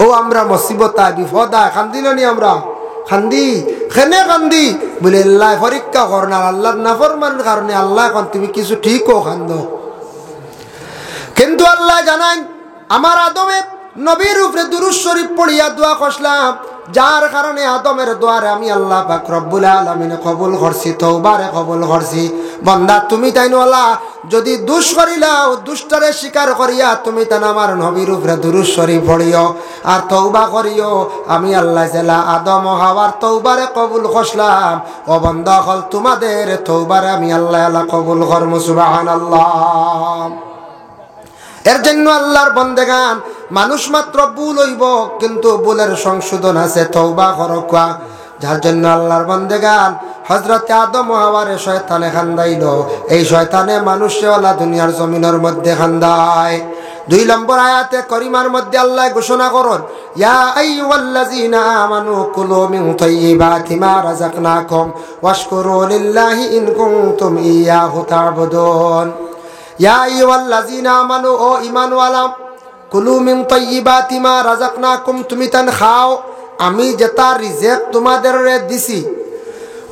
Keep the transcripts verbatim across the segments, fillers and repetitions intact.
ও আমরা মুসিবতায়, বিপদায়, কান্দি না নি আমরা? কান্দি। কেনে কান্দি? বলে, আল্লায় পরীক্ষা করইন, আর আল্লার নাফরমানির কারণে আল্লায় কইন, তুমি কিছু ঠিক অও, কান্দো। কিন্তু আল্লায় জানাইন, আমার আদমে নবীর উপরে দুরূদ শরীফ পড়িয়া দোয়া করছিলাম, যার কারণে আদমের দোয়ারে আমি আল্লাহ পাক রব্বুল আলামিনে কবুল করছি, তওবারে কবুল করছি। বান্দা, তুমি তাইন অলা, যদি দুষ করিলাও, দুষটারে স্বীকার করিয়া তুমি তাইন আমার নবীর উপরে দুরূদ শরীফ পড়িও, আর তওবা করিও। আমি আল্লায় যেলা আদম ও হাওয়ার তওবারে কবুল করছিলাম, ও বান্দা অকল, তোমাদের তওবারে আমি আল্লায় অলা কবুল করমু। সুবহানাল্লাহ। এর জন্য আল্লার বন্দেগান, মানুষ মাত্র ভুল অইবো, কিন্তু ভুলের সংশোধন আছে, তওবা করউক্কা। যার জন্য আল্লার বন্দেগান, হযরতে আদম ও হাওয়ারে শয়তানে কান্দাইলো, এই শয়তানে মানুষরে অলা দুনিয়ার জমিনর মধ্যে কান্দায়। দুই নম্বর আয়াতে করিমার মধ্যে আল্লায় ঘোষণা করইন, ইয়া আইয়ুহাল্লাযীনা আমানু কুলু মিন তাইয়্যিবাতি মা রাযাকনাকুম ওয়াশকুরু লিল্লাহি ইন কুনতুম ইয়্যাহু তা'বুদুন। ইয়া আইয়ুহাল্লাযীনা আমানু, ও ঈমানওয়ালা, কুলু মিন তাইয়্যিবাতি মা রাযাকনাকুম, তুমি তাইন খাও আমি যেতা রিজেক তোমাদেররে দিছি।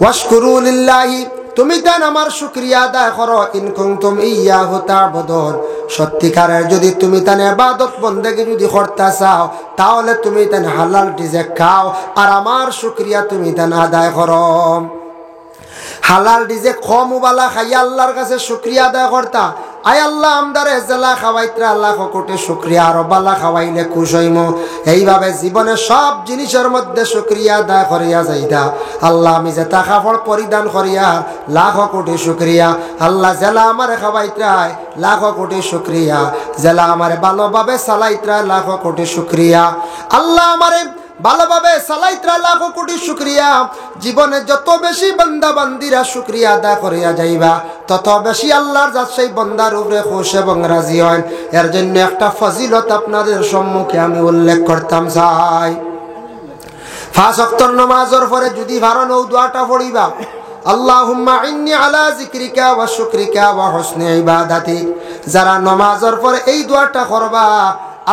ওয়াশকুরু লিল্লাহি, তুমি তাইন আমার শুকরিয়া আদায় করো। ইন কুনতুম ইয়্যাহু তা'বুদুন, সত্যিকারের যদি তুমি তাইন ইবাদত বন্দেগি যদি করতা চাও, তাহলে তুমি তাইন হালাল রিজেক খাও, আর আমার শুকরিয়া তুমি তাইন আদায় করো। হালাল রিজেক কম অউ বালা খাইয়া আল্লার কাছে শুকরিয়া আদায় করতা। আয় আল্লা, আমরারে যেলা খাওয়াইত্রা লাখো কোটি শুকরিয়া, আরো বালা খাওয়াইলে খুশ অইমু। এইভাবে জীবনে সব জিনিসর মধ্যে শুকরিয়া আদায় করিয়া যাইতা। আল্লা, আমি যেতা কাপড় পরিধান করিয়ার, লাখো কোটি শুকরিয়া। আল্লা, যেলা আমারে খাওয়াইত্রায়, লাখো কোটি শুকরিয়া। যেলা আমারে ভালোভাবে চালাইত্রায়, লাখো কোটি শুকরিয়া। আল্লা, আমারে ভালোভাবে চালাইত্রায়, লাখো কোটি শুকরিয়া। জীবনে যত বেশি বান্দা বান্দিরা শুকরিয়া আদায় করিয়া যাইবা, তত বেশি আল্লার জাত সেই বান্দার উপরে খুশ এবং রাজি অইন। এর জন্য একটা ফজিলত আপনাদের সম্মুখে আমি উল্লেখ করতাম চাই। পাঁচ ওয়াক্তর নমাজর পরে যদি পারইন অউ দোয়াটা পড়িবা, আল্লাহুম্মা ইন্নী আলা যিকরিকা ওয়া শুকরিকা ওয়া হুসনি ইবাদাতিক। যারা নমাজর পরে এই দোয়াটা করবা,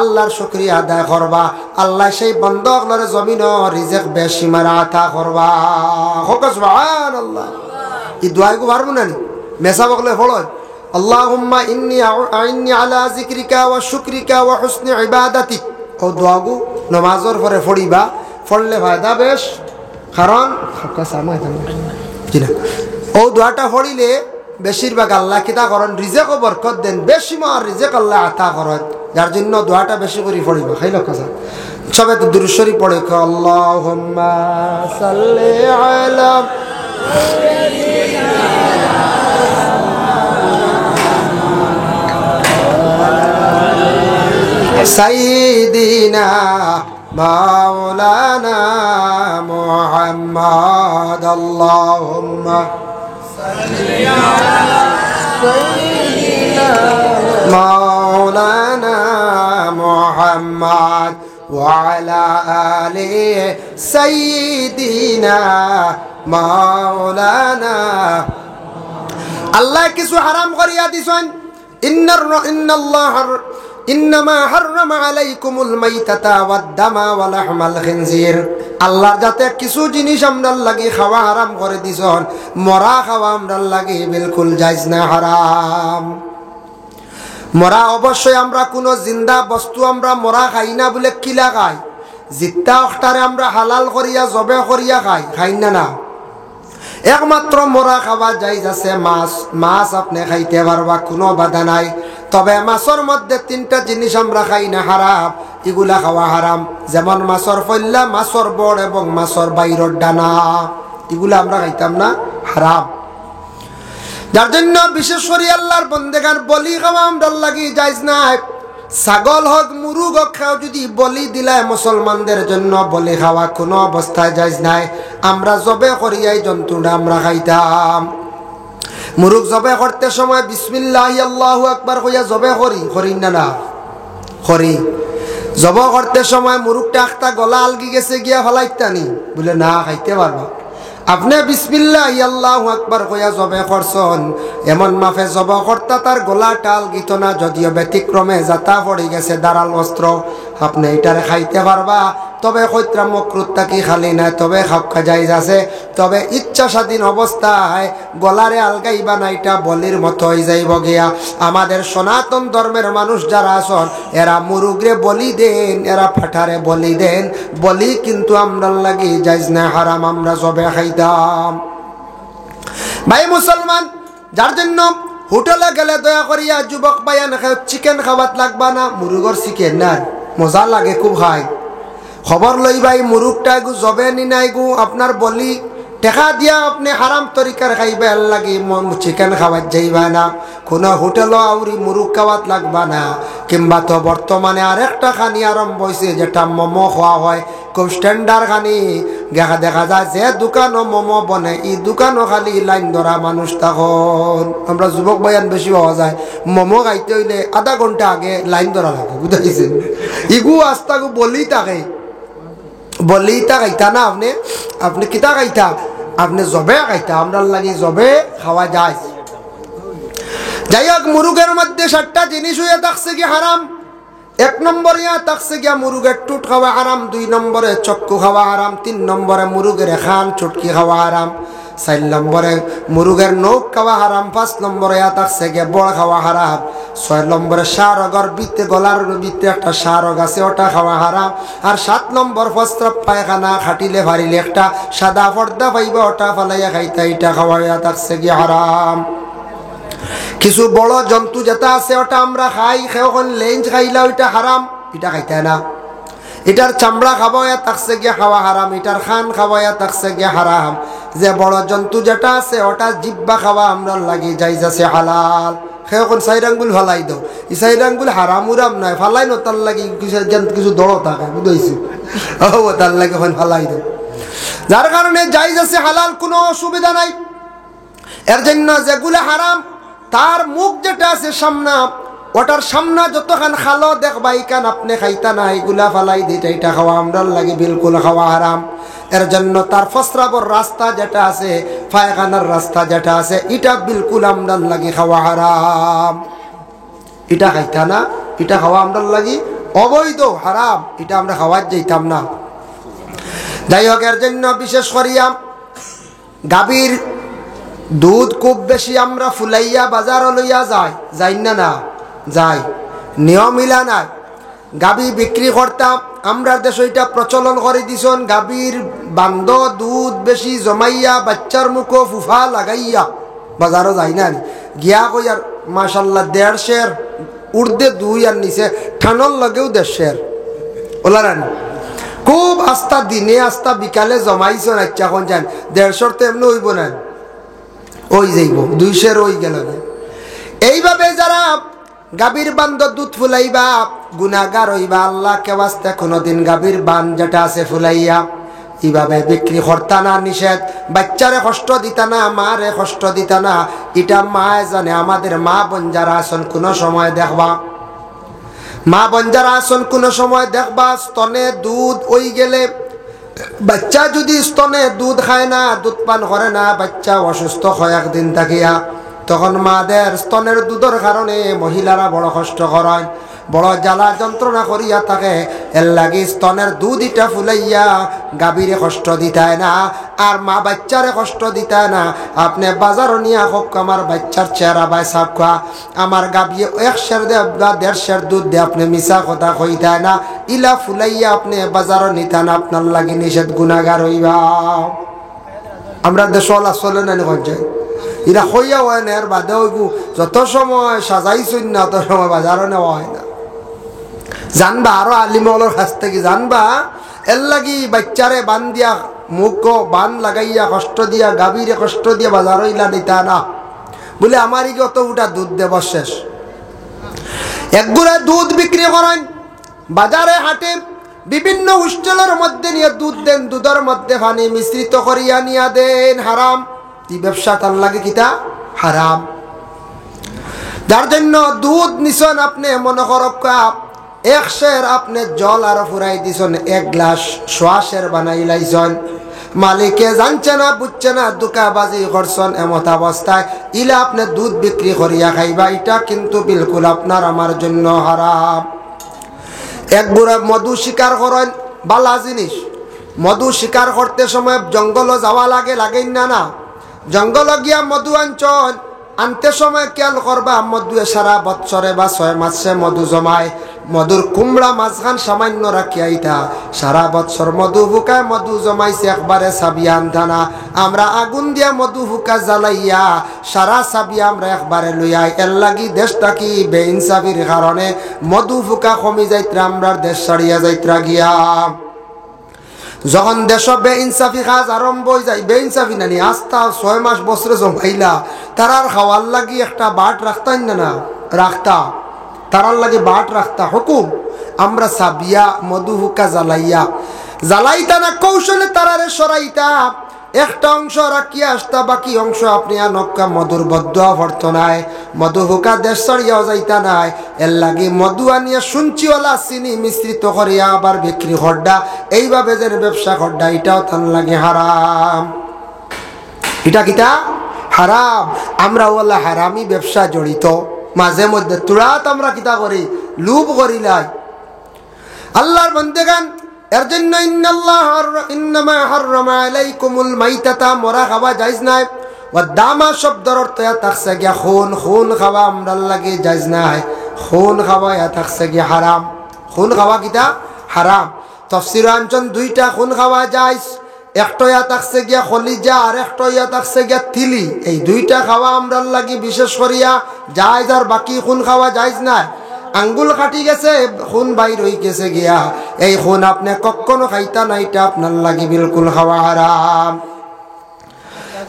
আল্লার শুকরিয়া আদায় করবা, আল্লায় সেই বন্দা অকলরে জমিনো রিজেক বেশিমারা আতা করবা। কউক্কা সুবহানাল্লাহ। ই দোয়াগু পারমু না নি? মেসাব অকলে পড়ইন, আল্লাহুম্মা ইন্নী আউ-, আইন্নী আলা যিকরিকা ওয়া শুকরিকা ওয়া হুসনি ইবাদাতিক। অউ দোয়াগু নমাজর পরে পড়িবা, পড়লে ফায়দা বেশ। কারণ, জি না, অউ দোয়াটা পড়িলে বেশিরভাগ আল্লায় কিতা করইন, রিজেকো বরকত দেইন, বেশিমার রিজেক আল্লায় আতা করইন। যার জন্য দোয়াটা বেশি করি পড়িবা। খাইল কথা। সবে তো দুরূদ শরীফ পড়ে, আল্লাহুম্মা সাল্লি আলা সাইয়্যিদিনা মাওলানা মুহাম্মদ, আল্লাহুম্মা সাল্লি আলা সাইয়্যিদিনা মাওলানা মুহাম্মদ ওয়া আলা আলি সাইয়্যিদিনা মাওলানা। আল্লায় কিছু হারাম করিয়া দিছইন, ইন্নার র-, ইন্নাল্লাহ হার-, ইন্নামা হাররামা আলাইকুমুল মাইতাতা ওয়াদ দামা ওয়া লাহমাল খিনজির। আল্লার জাতে কিছু জিনিস আমরার লাগি খাওয়া হারাম করি দিছইন, মরা খাওয়া আমরার লাগি বিলকুল জায়েজ না, হারাম। মরা অবশ্যই আমরা কুনু জিন্দা বস্তু আমরা মরা খাই না বুলে কিলা খাই? জিত্তা অকটারে আমরা হালাল করিয়া জবে করিয়া খাই, খাই না না? একমাত্র মরা খাওয়া জায়েজ আছে মাছ। মাছ আপনে খাইতে পারবা, কুনু বাধা নাই। তবে মাছর মধ্যে তিনটা জিনিস আমরা খাই না, হারাম, ইগুলা খাওয়া হারাম। যেমন মাছর ফল্লা, মাছর বড় এবং মাছর বাইরর ডানা, ইগুলা আমরা খাইতাম না, হারাম। যার জন্য বিশেষ করি আল্লার বন্দেগান বলি খাওয়া আমরার লাগি জায়েজ নাই। ছাগল হউক, মুরুগ হউক, কেউ যদি বলি দিলায় মুসলমানদের জন্য বলি খাওয়া কুনু অবস্থায় জায়েজ নাই। আমরা জবে করিয়া এই জন্তুটা আমরা খাইতাম। মুরুগ জবে করতে সময় বিসমিল্লাহি আল্লাহু আকবার কইয়া জবে করি, করি না না? করি। জবে করতে সময় মুরুগটা আখতা গলা আলগি গেছে গিয়া ফালাইতানি? বুলে না, খাইতে পারবা। আপনে বিসমিল্লাহি আল্লাহু আকবার কইয়া জবে করছন, এমন মাফে জব করতা তার গলা টাল গিত না, যদিও ব্যতিক্রমে জাতা পড়ি গেছে ধারাল অস্ত্র। আপনে ইটারে খাইতে পারবা, তবে কইতরা মকরুত থাকি খালি নায়, তবে খাউক্কা জাইজ আছে, তবে ইচ্ছা স্বাধীন অবস্থায় গলারে আলগাইবা না, ইটা বলির মতো অই যাইব গিয়া। আমাদের সনাতন ধর্মের মানুষ যারা আছন, এরা মুরুগরে বলি দেন, এরা ফাটারে বলি দেন, বলি কিন্তু আমরার লাগি জাইজ না, হারাম, আমরা জবে খাইতাম। ভাই মুসলমান, যার জন্য হোটেলে গেলে দয়া করিয়া যুবক ভাইয়ান, কেউ চিকেন খাওয়াত লাগবা না, মুরুগর চিকেন না, মজা লাগে খুব খাই। খবর লইবা ই মুরুগটা এগু জবে নি না এগু আপনার বলি, টেকা দিয়া আপনে হারাম তরিকার খাইবা, এর লাগি ম-, চিকেন খাওয়াত যাইবা না। কোনো হোটেলো আউরি মুরুগ খাওয়াত লাগবা না। কিংবা তো বর্তমানে আরেকটা খানি আরম্ভ অইছে, যেটা মোমো খাওয়া হয়, খুব স্ট্যান্ডার্ড খানি। দেখা, দেখা যায় যে দোকানো মোমো বনে, ই দোকানো খালি লাইন ধরা মানুষ তখন। আমরা যুবক ভাইয়ান বেশি পাওয়া যায়, মোমো খাইতে অইলে আধা ঘন্টা আগে লাইন ধরা লাগে, বুঝাইছে? ইগু আস্তাগু বলি থাকে, বলি ইতা খাইতা না আপনে, আপনে কিতা খাইতা? আপনে জবে খাইতা, আমরার লাগি জবে খাওয়া যায়। যাই হোক, মুরুগের মধ্যে সাতটা জিনিস অইয়া থাকছে কি হারাম। এক নম্বর ইয়া থাকছে গিয়া মুরুগের টুট খাওয়া হারাম, দুই নম্বরে চক্ষু খাওয়া হারাম, তিন নম্বরে মুরুগের খান চুটকি খাওয়া হারাম, চাইর নম্বরে মুরুগের নখ খাওয়া হারাম, পাঁচ নম্বরে ইয়া থাকছে গিয়া বড় খাওয়া হারাম, ছয় নম্বরে শাহরগর ভিতরে, গলার ভিতরে একটা শাহরগ আছে, ওটা খাওয়া হারাম। আর সাত নম্বর প্রস্রাব পায়খানা খাটিলে ফারিলে একটা সাদা পর্দা পাইবা, ওটা ফালাইয়া খাইতা, ইটা খাওয়া ইয়া থাকছে গিয়া হারাম। কিছু বড় জন্তু যেটা আছে, ওটা আমরা খাই, কেউ কইন লেঞ্জ খাইলা, ওইটা হারাম, ইটা খাইতা না। ইটার চামড়া খাওয়া ইয়া থাকছে গিয়া খাওয়া হারাম, ইটার খান খাওয়া ইয়া থাকছে গিয়া হারাম। যে বড় জন্তু যেটা আছে, ওটা জিব্বা খাওয়া আমরার লাগি জাইজ আছে, হালাল। কেউ কইন চাইর আঙ্গুল ফালাই দেও, ই চাইর আঙ্গুল হারাম উরাম নায়, ফালাই না, তার লাগি কিছু, যেন কিছু দড় থাকে, বুঝাইছি? ও, তার লাগি কইন ফালাই দেও। যার কারণে জাইজ আছে, হালাল, কোনো অসুবিধা নাই। এর জন্য যেগুলা হারাম, তার মুখ যেটা আছে সামনা, ওটার সামনা যতখান খালো দেখবা, ইখান আপনে খাইতা না, এগুলা ফালাই দিতা, ইটা খাওয়া আমরার লাগি বিলকুল খাওয়া হারাম। এর জন্য তার প্রস্রাবর রাস্তা যেটা আছে, পায়খানার রাস্তা যেটা আছে, ইটা বিলকুল আমরার লাগি খাওয়া হারাম। ইটা খাইতা না, ইটা খাওয়া আমরার লাগি অবৈধ, হারাম, ইটা আমরা খাওয়াত যাইতাম না। যাই হোক, এর জন্য বিশেষ করিয়া গাভীর দুধ খুব বেশি আমরা ফুলাইয়া বাজারো লইয়া যাই, যাই না, না যাই, নিয়ম ইলা নাই। গাভী বিক্রি করতাম, আমরার দেশো ইটা প্রচলন করি দিছন, গাভীর বান্ধ দুধ বেশি জমাইয়া বাচ্চার মুখো ফুফা লাগাইয়া বাজারো যাই না নি। গিয়া কই আর মাশাল্লাহ দেড় সের ঊর্ধ্বে দুই আর নিচে ঠানোর লগেও দেড় সের। ওলা রানি খুব আস্তা দিনে আস্তা বিকালে জমাইছন, আচ্ছা, এখন যান দেড় সের তো এমনি অইবো না, অই যাইবো, দুই সের অই গেল। এইভাবে যারা গাভীর বান্ধ দুধ ফুলাইবা, গুনাগার অইবা। আল্লাহকে ওয়াস্তে কোনোদিন গাভীর বান যেটা আছে ফুলাইয়া ইভাবে বিক্রি করতা না, নিষেধ। বাচ্চারে কষ্ট দিতা না, মারে কষ্ট দিতা না। ইটা মায় জানে, আমাদের মা বোন যারা আছন কোনো সময় দেখবা, মা বোন যারা আছন কোনো সময় দেখবা স্তনে দুধ অই গেলে, বাচ্চা যদি স্তনে দুধ খায় না, দুধ পান করে না, বাচ্চা অসুস্থ হয় একদিন থাকিয়া, তখন মাদের স্তনের দুধর কারণে মহিলারা বড় কষ্ট করেন, বড় জ্বালা যন্ত্রণা করিয়া থাকে। এর লাগি স্তনের দুধ ইটা ফুলাইয়া গাভীরে কষ্ট দিতায় না। আর মা বাচ্চারে কষ্ট দিতায় না। আপনে বাজারো নিয়া কউক্কা, আমার বাচ্চার চেহারা বায় সাবকা, আমার গাভীয়ে এক সের দে বা দেড় সের দুধ দে, আপনে মিছা কথা কইতায় না। ইলা ফুলাইয়া আপনে বাজারো নিতা না, আপনার লাগি নিষেধ, গুনাগার অইবা। আমরা দেশো অলা চলে না নি কইছে? ইরা কইয়া অয় না, এর বাদে অইবো, যত সময় সাজাইছইন না, অত সময় বাজারো নেওয়া অয় না। জানবা, আরো আলিম অকলর কাছ থাকি জানবা, এর লাগি বাচ্চারে বান দিয়া, মুখো বান লাগাইয়া, কষ্ট দিয়া, গাভীরে কষ্ট দিয়া বাজারো ইলা নিতা না। বুলে, আমার ইগে অত উঠা দুধ দেব শেষ। এক গুড়া দুধ বিক্রি করেন, বাজারে হাটে বিভিন্ন হোস্টেলর মধ্যে নিয়া দুধ দেন, দুধর মধ্যে পানি মিশ্রিত করিয়া নিয়া দেন, হারাম। ই ব্যবসা তার লাগি কিতা? হারাম। যার জন্য দুধ নিছন আপনে মনে করউক্কা, এক সের আপনে জল আরো ফুরাই দিছন, এক গ্লাস সোয়া সের বানাইলাইছন। মালিকে জানছে না, বুঝছে না, ধোঁকাবাজি করছন। এমত অবস্থায় ইলা আপনে দুধ বিক্রি করিয়া খাইবা, ইটা কিন্তু বিলকুল আপনার আমার জন্য হারাম। এক বুড়া মধু শিকার করইন, বালা জিনিস। মধু শিকার করতে সময় জঙ্গলো যাওয়া লাগে, লাগেইন না? না, জঙ্গলো গিয়া মধু আনছন, আনতে সময় খেয়াল করবা, মধুয়ে সারা বৎসরে বা ছয় মাসে মধু জমায়। মধুর কুমড়া মাঝখান সামান্য রাখিয়া ইতা, সারা বৎসর মধু ফুকায় মধু জমাইছে, একবারে চাবিয়া আনতা না। আমরা আগুন দিয়া মধু ফুকা জ্বালাইয়া সারা চাবিয়া আমরা একবারে লইয়াই। এর লাগি দেশ থাকি বেইনসাফির কারণে মধু ফুকা কমি যাইতরা, আমরার দেশ ছাড়িয়া যাইতরা গিয়া। যখন দেশো বেইনসাফি কাজ আরম্ভ অই যায়, বেইনসাফি নানি, আস্তা ছয় মাস বছরে জমাইলা, তারার খাওয়ার লাগি একটা বাট রাখতাইন না? না, রাখতা। তারার লাগি বাট রাখতা। হুকুম, আমরা চাবিয়া মধু ফুকা জ্বালাইয়া, জ্বালাইতা না, কৌশলে তারারে সরাইতা। একটা অংশ রাখিয়া আসতা, বাকি অংশ আপনে আনউক্কা, মধুর বদদোয়া পড়তো নায়, মধু ফুকা দেশ ছাড়িয়াও যাইতা নায়। এর লাগি মধু আনিয়া শুনছি ওলা চিনি মিশ্রিত করিয়া আবার বিক্রি করডা, এইভাবে যেন ব্যবসা করডা, ইটাও তান লাগি হারাম। ইটা কিতা? হারাম। আমরা ওলা হারামি ব্যবসা জড়িত, মাঝে মধ্যে তুড়াত আমরা কিতা করি, লোভ করিলাই। আল্লাহর বন্দেগান, এর জন্য ইন্নাল্লাহ হার-, ইন্নামা হাররামা আলাইকুমুল মাইতাতা, মরা খাওয়া জায়েজ নায়। ওয়াদ দামা শব্দর অর্থ ইয়া থাকছে গিয়া খুন, খুন খাওয়া আমরার লাগি জায়েজ নায়। খুন খাওয়া ইয়া থাকছে গিয়া হারাম। খুন খাওয়া কিতা? হারাম। তফসির আনছন দুইটা খুন খাওয়া জায়েজ, একটা ইয়া থাকছে গিয়া কলিজা আর একটা ইয়া থাকছে গিয়া তিলি। এই দুইটা খাওয়া আমরার লাগি বিশেষ করিয়া জায়েজ, আর বাকি খুন খাওয়া জায়েজ নায়। আঙ্গুল কাটি গেছে, খুন বাইর অই গেছে গিয়া, এই খুন আপনে কখনো খাইতা না, ইটা আপনার লাগি বিলকুল খাওয়া হারাম।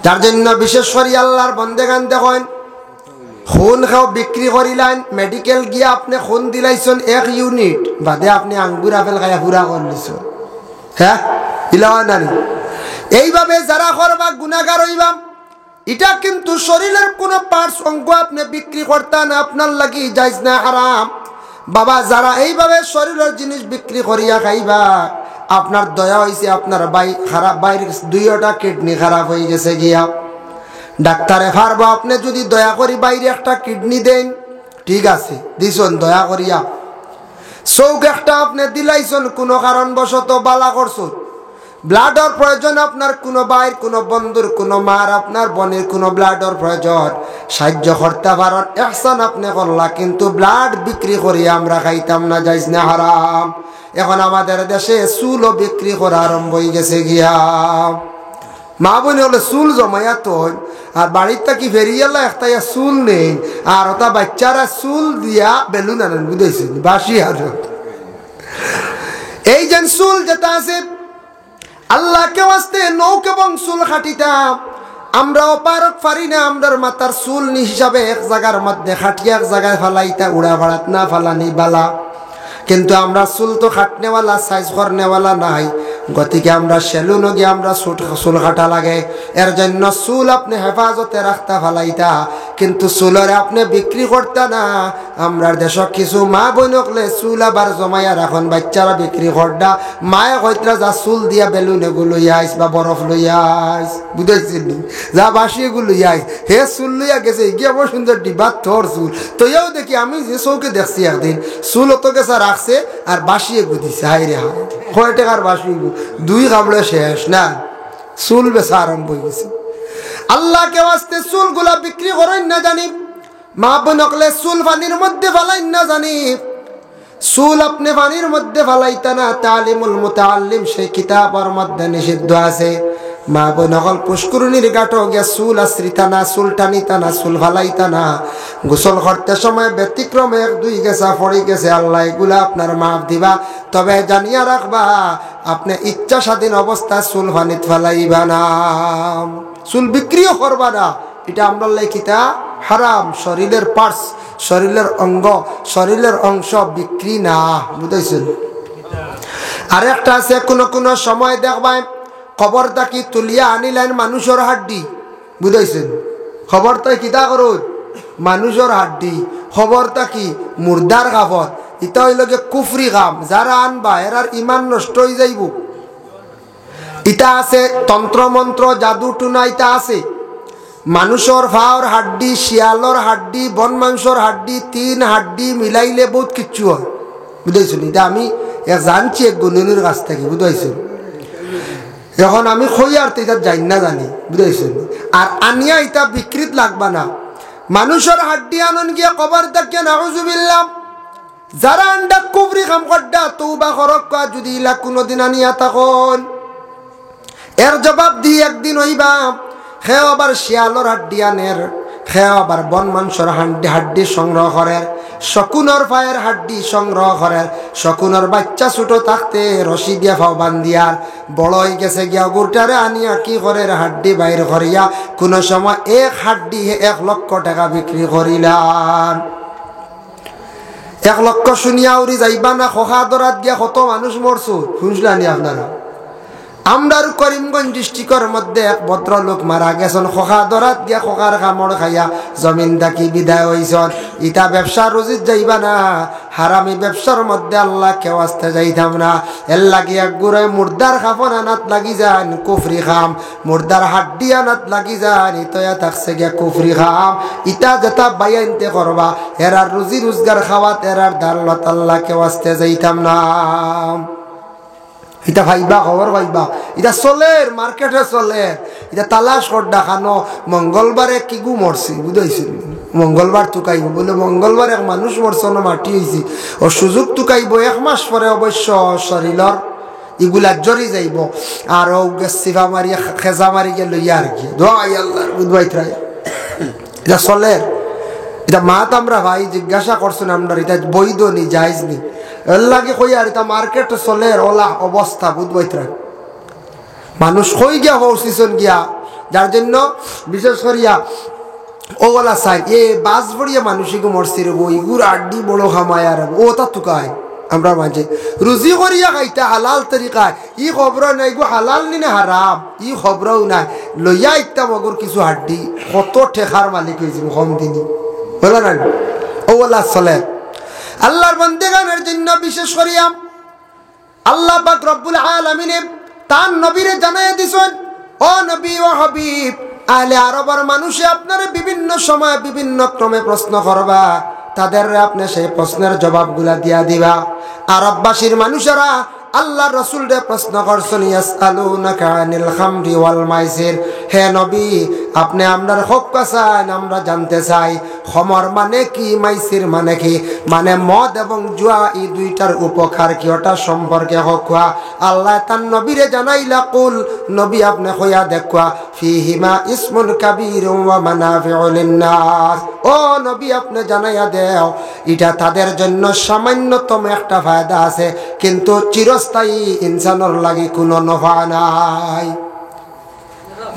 যার জন্য বিশেষ করি আল্লাহর বন্দেগান দেখইন, খুন খাও বিক্রি করিলাইন, মেডিকেল গিয়া আপনে খুন দিলাইছন এক ইউনিট, বাদে আপনে আঙ্গুর আপেল খাইয়া পুরা করলিছন। হ্যাঁ, ইলাওয়া নানি? এইভাবে যারা করবা গুনাগার অইবা। ইটা কিন্তু শরীরের কোনো পার্টস অঙ্গ আপনে বিক্রি করতা না, আপনার লাগি জায়েজ না, হারাম। বাবা, যারা এইভাবে শরীরের জিনিস বিক্রি করিয়া খাইবা, আপনার দয়া অইছে, আপনার ভাই খারাপ, ভাইর দুইওটা কিডনি খারাপ অই গেছে গিয়া। ডাক্তারে পারবা, আপনে যদি দয়া করি ভাইরে একটা কিডনি দেইন, ঠিক আছে, দিছন দয়া করিয়া। চউখ একটা আপনে দিলাইছন, কোনো কারণবশত বালা করছন, ব্লাডর প্রয়োজন আপনার, কোনো ভাইর, কোনো বন্ধুর, কোনো মার, আপনার বইনর কোনো ব্লাডর প্রয়োজন, সাহায্য করতা পারইন, ইহসান আপনে করলা, কিন্তু ব্লাড বিক্রি করিয়া আমরা খাইতাম না, জায়েজ না, হারাম। এখন আমাদের দেশে চুলও বিক্রি করা আরম্ভ অই গেছে গিয়া। মা বইন অকলে চুল জমাইয়া থইন, আর বাড়িত থাকি ফেরিয়ালা একটা ইয়া চুল নেইন, আর ওটা বাচ্চারা চুল দিয়া বেলুন আনইন, বুঝাইছইন নি? বাঁশি আর এই যে চুল যেটা আছে, আল্লাহকে ওয়াস্তে নখ এবং চুল কাটিতা। আমরাও পারক পারি না, আমরার মাথার চুল নি হিসাবে এক জাগার মধ্যে কাটিয়া এক জাগায় ফালাইতা, উড়া ফাড়াত না ফালানি বালা। কিন্তু আমরা চুল তো কাটনেওয়ালা, সাইজ করনেওয়ালা নাই, গতিকে আমরা সেলুনো গিয়া আমরা চুল, চুল কাটা লাগে। এর জন্য চুল আপনে হেফাজতে রাখতা ফালাইতা, কিন্তু চুলরে আপনে বিক্রি করতা না। আমরার দেশো কিছু মা বইন অকলে চুল আবার জমাইয়া রাখইন, বাচ্চারা বিক্রি করডা। মায়ে কইতরা, "যা চুল দিয়া বেলুন এগু লইয়া আইস বা বরফ লইয়া আইস।" বুঝাইছইন নি? "যা বাঁশি এগু লইয়া আইস।" হে চুল লইয়া গেছে, গিয়া বড় সুন্দর ডিবাত থর চুল। তো ইয়াও দেখি, আমি যে চউখে দেখছি একদিন, চুল অত গেছা রাখছে আর বাঁশি এগু দিছে। হায় রে হায়, কয় টেকার বাঁশি এগু? দুই কামড়ে শেষ না, চুল বেচা আরম্ভ অই গেছে। আল্লাহকে ওয়াস্তে চুলগুলা বিক্রি করইন না জানি, মা বইন অকলে চুল পানির মধ্যে ফালাইন না জানি। চুল আপনে পানির মধ্যে ফালাইতা না, তালিমুল মুতাআল্লিম সেই কিতাবর মধ্যে নিষিদ্ধ আছে। মা বইন অকল পুষ্কুরুনির ঘাটো গিয়া চুল আছড়িতা না, চুল টানিতা না, চুল ফালাইতা না। গোসল করতে সময় ব্যতিক্রমে এক দুই গেছা পড়ি গেছে, আল্লাহ এগুলা আপনার মাফ দিবা। তবে জানিয়া রাখবা, আপনে ইচ্ছা স্বাধীন অবস্থায় চুল পানিত ফালাইবা না, চুল বিক্রিও করবা না। ইটা আমরার লাগি কিতা? হারাম। শরীরের পার্টস, শরীরের অঙ্গ, শরীরের অংশ বিক্রি না, বুঝাইছইন? আরেকটা আছে, কোনো কোনো সময় দেখবায় কবর থাকি তুলিয়া আনিলাইন মানুষর হাড্ডি, বুঝাইছইন? কবর থাকি কিতা করইন? মানুষর হাড্ডি। কবর থাকি মুর্দার কাফন। ইটা অইলো গিয়া কুফরি কাম। যারা আনবা, এরার ইমান নষ্ট অই যাইবো। ইতা আছে, তন্ত্রমন্ত্র, জাদু টুনা ইতা আছে। মানুষর পাওর হাড্ডি, শিয়ালর হাড্ডি, বন মানষর হাড্ডি, তিন হাড্ডি মিলাইলে বউত কিচ্ছু অয়। বুঝাইছো নি? ইতা আমি এক জানছি এক গুণীর কাছ থাকি, বুঝাইছো? এখন আমি কইয়ার তো ইতা জানি না জানি, বুঝাইছো নি? আর আনিয়া ইতা বিক্রিত লাগবা না। মানুষর হাড্ডি আনইন গিয়া কবর থাকিয়া, নাউজুবিল্লাহ। যারা আন্ডা কুফরি কাম কররা, তওবা করউক্কা, যুদি ইলা কুনুদিন আনিয়া থাকইন। এর জবাব দি একদিন অইবা, কেউ আবার শিয়ালর হাড্ডি আনের, কেউ আবার বন মানষর হাড্ডি, হাড্ডি সংগ্রহ করের, শকুনর পায়ের হাড্ডি সংগ্রহ করের, শকুনর বাইচ্চা ছোট থাকতে রশি দিয়া পাও বান্ধিয়ার, বড় অইগেছে গিয়া অগুরটারে আনিয়া কি করের, হাড্ডি বাইর করিয়া, কুনু সময় এক হাড্ডি এক লক্ষ টেকা বিক্রি করিলার। এক লক্ষ শুনিয়া উড়ি যাইবা না, খোকা দরাত গিয়া কত মানুষ মরছইন, হুনছলা নি আপনারা? আমরার করিমগঞ্জ ডিস্ট্রিক্টর মধ্যে এক ভদ্রলোক মারা গেছইন, খোকা দরাত গিয়া খোকার কামড় খাইয়া জমিন থাকি বিদায় অইছইন। ইতা ব্যবসা রুজিত যাইবা না, হারামি ব্যবসার মধ্যে আল্লাহ কেউ আসতে যাইতাম না। এর লাগি এক গুড়ায় মুর্দার কাফন আনাত লাগি যাইন, কুফরি কাম। মুর্দার হাড্ডি আনাত লাগি যাইন, ইতয়া থাকছে গিয়া কুফরি কাম। ইতা যেতা বাইয়াইন্তে করবা, এরার রুজি রুজগার খাওয়াত, এরার দাল্লত আল্লাহ কেউ আসতে যাইতাম না। ইতা পাইবা, খবর পাইবা। ইতা চলের, মার্কেটে চলের। ইতা তালাশ কররা কানো, মঙ্গলবারে কিগু মরছে, বুঝাইছে? মঙ্গলবার তুকাইবো, বলে, "মঙ্গলবার এক মানুষ মরছে, অনো মাটি অইছে।" ও সুযোগ তুকাইবো, এক মাস পরে অবশ্য শরীলর ইগুলা জরি যাইবো। আর ও গেছ চিপা মারি, খেজা মারি গিয়া লইয়া আর কি। দোয়া আই আল্লাহর, বুঝবাই ত্রাই। ইতা চলের। ইতা মাত আমরা ভাই জিজ্ঞাসা করছইন আমরার, ইতা বৈধ নি, জায়েজ নি? এর লাগি কইয়ার, ইতা মার্কেট চলের, অলা অবস্থা, বুঝবাই ত্রাই। মানুষ কই গিয়া পৌঁছিছইন গিয়া, যার জন্য বিশেষ করিয়া অউ অলা চাইন, এ বাস ভরিয়া মানুষ ইগু মরছে রে বউ, ইগুর আড্ডি বড় কামাই আর অতা তুকাইন। আমরা মাঝে রুজি করিয়া খাইতা হালাল তরিকায়, ই খবর নাই গো হালাল নি না হারাম, ই খবরও নাই। লইয়া আইতাম অগুর কিছু হাড্ডি, কত টেকার মালিক অইযিমু কম দিনি। বুঝলা না? অউ অলা চলের। আল্লাহর বান্দেগানের জন্য বিশেষ করিয়া আল্লাহ পাক রব্বুল আলামিনে তান নবীরে জানাইয়া দিছইন, "ও নবী, ও হাবিব, আহলে আরবর মানুষে আপনারে বিভিন্ন সময় বিভিন্ন ক্রমে প্রশ্ন করবা, তাদেররে আপনে সেই প্রশ্নের জবাবগুলা দিয়া দিবা।" আরববাসীর মানুষেরা আল্লাহর রসুলরে প্রশ্ন করছইন, "ইয়াসআলুনাকা আনিল খামরি ওয়াল মাইসির।" হে নবী, আপনে আমরার হক চাইন, আমরা জানতে চাই খমর মানে কি, মাইসির মানে কি? মানে মদ এবং জুয়া, ই দুইটার উপকার কি, ওটা সম্পর্কে হক। আল্লাহ তান নবীরে জানাইলা, "কুল", নবী আপনে কইয়া দেখুয়া, "ফিহিমা ইসমুন কাবীরুম ওয়া মানাফিউ লিন্নাস।" ও নবী, আপনে জানাইয়া দেও, ইটা তাদের জন্য সামান্যতম একটা ফায়দা আছে, কিন্তু চিরস্থায়ী ইনসানর লাগি কুনু নফা নাই।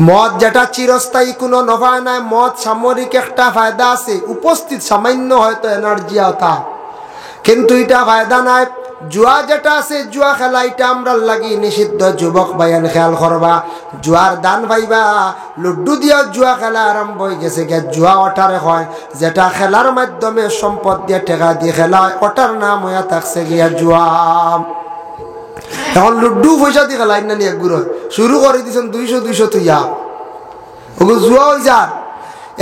মদ যেটা চিরস্থায়ী কুনু নফা নাই, মদ সাময়িক একটা ফায়দা আছে, উপস্থিত সামান্য হয়তো এনার্জি আতা, কিন্তু ইটা ফায়দা নাই। জুয়া যেটা আছে, জুয়া খেলা, ইটা আমরার লাগি নিষিদ্ধ। যুবক ভাইয়াইন খেয়াল করবা, জুয়ার দান পাইবা, লুড্ডু দিয়া জুয়া খেলা আরম্ভ অইগেছে গিয়া, জুয়া ওটারে কয়, যেটা খেলার মাধ্যমে সম্পদ দিয়া টেকা দিয়া খেলা অয়, ওটার নাম অইয়া থাকছে গিয়া জুয়া। এখন লুড্ডু পয়সা দি খেলাইন না নি, এক গুরু শুরু করি দিছইন দুইশো দুইশো তুইয়া, ওগু জুয়া অইযার।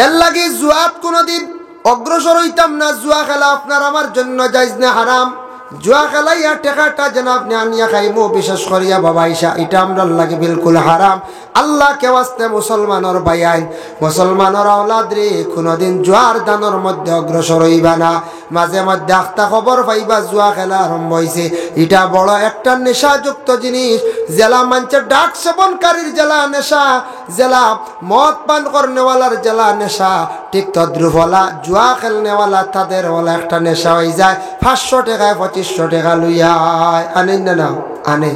এর লাগি জুয়াত কুনুদিন অগ্রসর অইতাম না। জুয়া খেলা আপনার আমার জন্য জায়েজ না হারাম? জুয়া খেলাইয়া টেকাটা যেন আপনে আনিয়া খাইমু, বিশেষ করিয়া বাবা ইশা, ইটা আমরার লাগি বিলকুল হারাম। আল্লাহকে ওয়াস্তে মুসলমানর ভাইয়াইন, মুসলমানর আওলাদরে কুনুদিন জুয়ার দানর মধ্যে অগ্রসর অইবা না। মাঝে মধ্যে আখতা খবর পাইবা জুয়া খেলা আরম্ভ অইছে। ইটা বড় একটা নেশাযুক্ত জিনিস, যেলা মানষে ড্রাগ সেবনকারীর যেলা নেশা, যেলা মদ পান করনেওয়ালার যেলা নেশা, ঠিক তদ্রুপ অলা জুয়া খেলনেওয়ালা তাদের অলা একটা নেশা অইযায়। পাঁচশো টেকায় পঁচিশশো টেকা লইয়া আয়, আনে না, না আনে।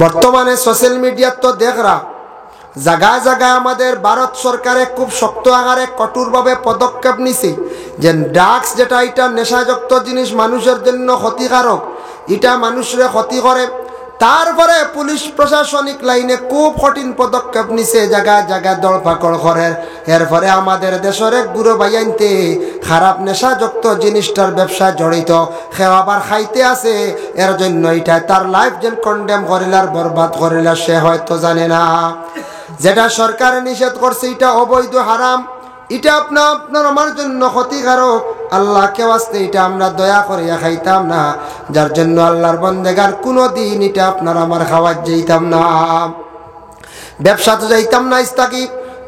বর্তমানে সোশ্যাল মিডিয়াত তো দেখরা, জাগায় জাগায় আমাদের ভারত সরকারে খুব শক্ত আকারে কঠোরভাবে পদক্ষেপ নিছে যে ড্রাগস যেটা, ইটা নেশাযুক্ত জিনিস, মানুষের জন্য ক্ষতিকারক, ইটা মানুষরে ক্ষতি করে। তারপরে পুলিশ প্রশাসনিক লাইনে খুব কঠিন পদক্ষেপ নিছে, জাগায় জাগায় ধরপাকড় করের। এরপরে আমাদের দেশর এক গুরু ভাইয়াইন্তে খারাপ নেশাযুক্ত জিনিসটার ব্যবসায় জড়িত, কেউ আবার খাইতে আছে, এর জন্য ইটায় তার life যেন condemn করিলার, বরবাদ করিলার, সে হয়তো জানে না। যেটা সরকারে নিষেধ করছে, ইটা অবৈধ, হারাম, ইটা আপনা-, আপনার আমার জন্য ক্ষতিকারক। আল্লাহকে ওয়াস্তে ইটা আমরা দয়া করিয়া খাইতাম না, যার জন্য আল্লাহর বন্দেগান কোনোদিন ইটা আপনার আমার খাওয়াত যাইতাম না, ব্যবসাত যাইতাম না। ইস্তাকি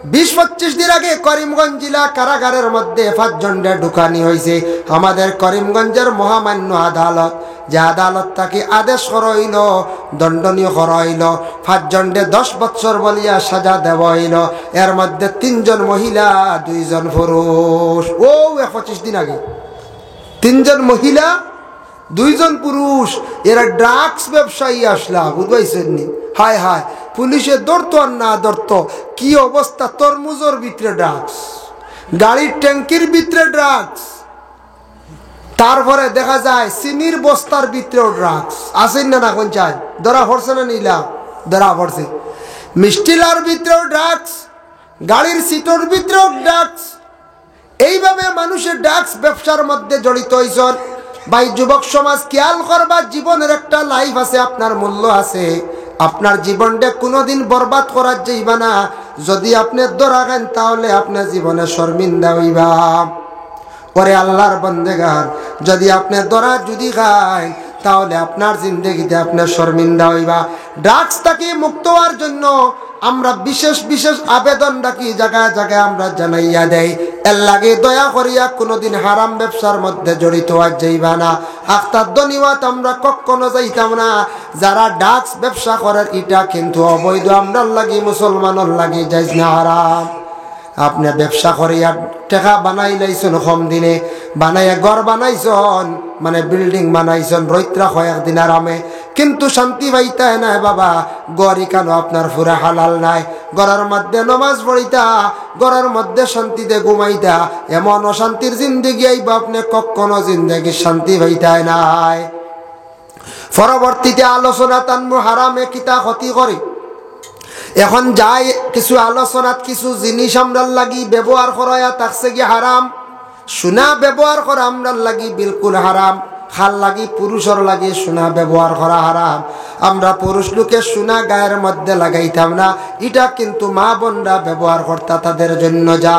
বিশ পঁচিশ দিন আগে করিমগঞ্জ জেলা কারাগারের মধ্যে পাঁচজনরে ঢুকানি হইছে। আমাদের করিমগঞ্জের মহামান্য আদালত, যে আদালত থাকি আদেশ করা হইল, দণ্ডনীয় করা হইল, পাঁচজনরে দশ বৎসর বলিয়া সাজা দেওয়া হইল। এর মধ্যে তিনজন মহিলা, দুইজন পুরুষ। ও, এ পঁচিশ দিন আগে তিনজন মহিলা, দুইজন পুরুষ, এরা drugs ব্যবসায়ী আসলা, বুঝবাইছেন নি? হায় হায়, পুলিশে ধরতো আর না ধরতো, কি অবস্থা! তরমুজর ভিতরে drugs, গাড়ির ট্যাঙ্কির ভিতরে drugs, তারপরে দেখা যায় চিনির বস্তার ভিতরেও drugs। আছেন না, না কোন চাই? ধরা পড়ছে না নিলা? ধরা পড়ছে। মিষ্টিলার ভিতরেও drugs, গাড়ির সিটর ভিতরেও drugs। এইভাবে মানুষের drugs ব্যবসার মধ্যে জড়িত হইছন। ভাই, যুবক সমাজ, খেয়াল করবা, জীবনের একটা life আছে, আপনার মূল্য আছে। আপনার জীবনটা কোনোদিন বরবাদ করার যাইবা না। যদি আপনি ধরা খান, তাহলে আপনার জীবনে শর্মিন্দা হইবা। ওরে আল্লাহর বন্দেগান, যদি আপনি ধরা যদি খান, তাহলে আপনার জিন্দেগিতে আপনি শর্মিন্দা হইবা। Drugs থাকি মুক্ত হওয়ার জন্য আমরা বিশেষ বিশেষ আবেদন রাখি, জাগায় জাগায় আমরা জানাইয়া দেই। এর লাগি দয়া করিয়া কোনোদিন হারাম ব্যবসার মধ্যে জড়িত হওয়া যাইবা না। আখতার ধন্যবাদ, আমরা কখনো যাইতাম না। যারা drugs ব্যবসা করের, ইটা কিন্তু অবৈধ, আমরার লাগি, মুসলমানর লাগি জায়েজ না, হারাম। আপনি ব্যবসা করিয়া টেকা বানাইলাইছন কম দিনে, বানাইয়া ঘর বানাইছন, মানে building বানাইছন, রইত্রা কয়েকদিন আরামে, কিন্তু শান্তি পাইতায় নায় বাবা। ঘর ইখানো আপনার পুরা হালাল নায়। ঘরর মধ্যে নমাজ পড়িতা, ঘরর মধ্যে শান্তিতে ঘুমাইতা, এমন অশান্তির জিন্দেগি আইবা, আপনি কখনো জিন্দেগির শান্তি পাইতায় নায়। পরবর্তীতে আলোচনা তানমু হারামে কিতা ক্ষতি করে। এখন যাই কিছু আলোচনাত কিছু জিনিস আমরার লাগি ব্যবহার করাইয়া থাকছে গি হারাম। সোনা ব্যবহার করা আমরার লাগি বিলকুল হারাম। কার লাগি? পুরুষর লাগি সোনা ব্যবহার করা হারাম। আমরা পুরুষ লোকে সোনা গায়ের মধ্যে লাগাইতাম না, ইটা কিন্তু মা বোনরা ব্যবহার করতা, তাদের জন্য যা